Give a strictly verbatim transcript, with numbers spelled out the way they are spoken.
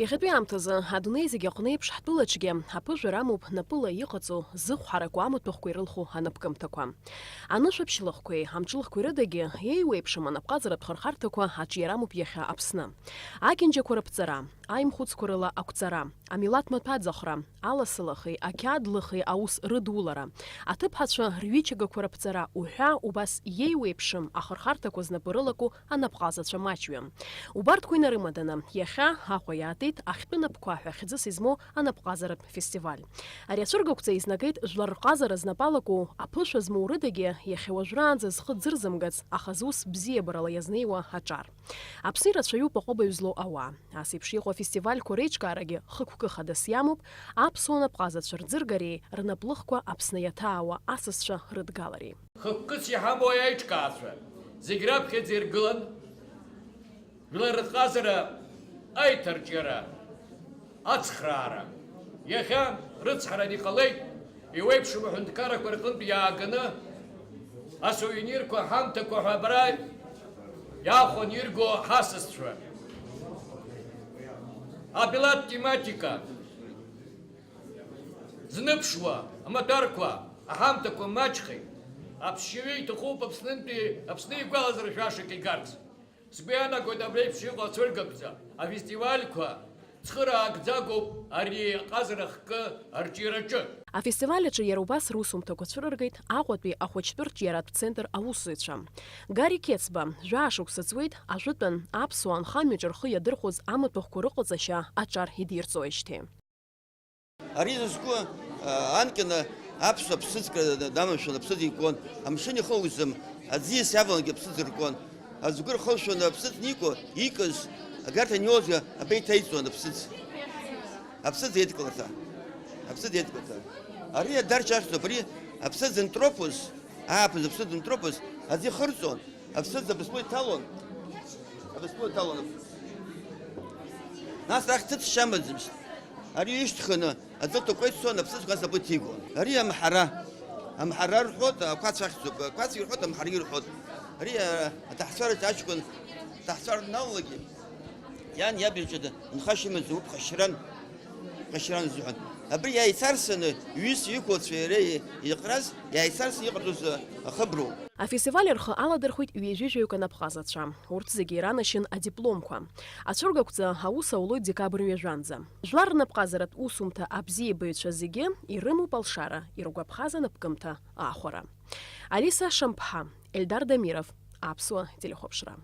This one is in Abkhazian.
Иахьатәи аамҭазы адунеи зегь аҟны еиԥш ҳтәылаҿгьы аԥыжәара амоуп напыла иҟаҵоу зыхәҳарақәа амаҭәахәқәа ирылху анапкымҭақәа. Анышәаԥшьлыхқәеи амҿлыхқәеи рыдагьы еиуеиԥшым анапҟазаратә хырхарҭақәа аҿиара амоуп иахьа Аԥсны. Акьанџьақәа рыԥҵара, аимхәыцқәа рыла ақәҵара, амилаҭ маҭәа аӡахра, аласалахеи ақьаад лыхеи аус рыдулара, аҭыԥҳацәа рҩычагақәа рыԥҵара уҳәа убас еиуеиԥшым ахырхарҭақәа знапы рылаку анапҟазацәа маҷҩым. Убарҭқәа инарымаданы, иахьа Аҟәа иаатит ахьтәы напқәа ҳәа хьӡыс измоу анапҟазаратә фестиваль. Ари ацәыргақәҵа изнагеит жәлар рҟазара знапы алаку аԥышәа змоу рыдагьы иахьа уажәраанӡа зхы дзырзымгац, аха зус бзиабарала иазнеиуа аҿар. Аԥсны ирацәаҩуп аҟәыбаҩ злоу ауаа. Ас еиԥш иҟоу афестивальқәа реиҿкаарагьы хықәкы хадас иамоуп, аԥсуа напҟазацәа рӡыргареи рнаплыхқәа Аԥсны иаҭаауа асасцәа рыдгалареи. Хықәкыс иҳамоу аиҿкаацәа зегь раԥхьаӡа иргылан, жәлар рҟазара аиҭарҿиара, ацхраара. Иахьа рыцҳаран иҟалеит, еиуеиԥшым аҳәынҭқаррақәа рҟынтә иааганы асувенирқәа, аҳамҭақәа ҳәа абра иаахәаны ирго ҳасасцәа. Абилаҭ тематика зныԥшуа амаҭәарқәа, аҳамҭақәа маҷхеит. Аԥсшьаҩы иҭахуп Аԥснынтәи Аԥсны игәалазыршәашак игарц. Сгәы иаанагоит абри еиԥш иҟоу ацәыргақәҵа, афестивальқәа цхыраагӡагоуп ари аҟазара хкы арҿиараҿы. Афестиваль аҿы иара убас русумҭақәа цәырыргеит Аҟәатәи ахәыҷтәы рҿиаратә центр аусзуҩцәа. Гари Қьецба, жәаа шықәса ҵуеит ажәытәан аԥсуаа анхамҩаҿы рхы иадырхәоз амаҭәахәқәа рыҟаҵашьа аҿар идирҵоижьҭеи. Ари зызку, а, анкьа аԥсуа ԥсыӡкра дамамшәан аԥсыӡ икуан, амшын ихылгӡом, аӡиас иавалангьы аԥсыӡ ркуан. Азгәыр хылшәаны аԥсыӡ никәа, икыз, агарҭа аниоуазгьы абеиҭа иҵуан аԥсыӡ. Аԥсыӡ еидкыларҭа. Аԥсыӡ еидкыларҭа. Ари адарч ахьӡуп, ари аԥсыӡ антропус, ааԥыз аԥсыӡ антропус, аӡы ихырҵон, аԥсыӡ абызпыл иҭалон. Абызпыл иҭалон аԥсыӡ. Нас рахь ҭыҵшьа амаӡамызт. Ари ишьҭханы, аӡы ҭакәа ицон, аԥсыӡ кәац напы иҭигон. Ари амҳара. Амҳара рҳәоит, ақәацә ахьӡуп. Ақәацә ирҳәоит, амҳара ирҳәоит. Ари, а, аҭаҳцәараҿы аҷкәын аҭаҳцәара дналалакгьы, иан иаб иҿы нхашьа имаӡам, уи ԥхашьаран, ԥхашьаран изыҳәан. Абри иааицарсаны, иҩызцәа иқәлацәа иара иҟраз, иааицарсны иҟарҵоз ахыброуп. Афестиваль рхы аладырхәит ҩажәи жәаҩык анапҟазацәа. Урҭ зегьы иранашьын адипломқәа. Ацәыргақәҵа аус аулоит декабр ҩажәанӡа. Жәлар рнапҟазаратә усумҭа абзиабаҩцәа зегьы ирымоуп алшара, иргәаԥхаз анапкымҭа аахәара. Алиса Шамԥҳа, Эльдар Дамиров, Аԥсуа телехәаԥшра.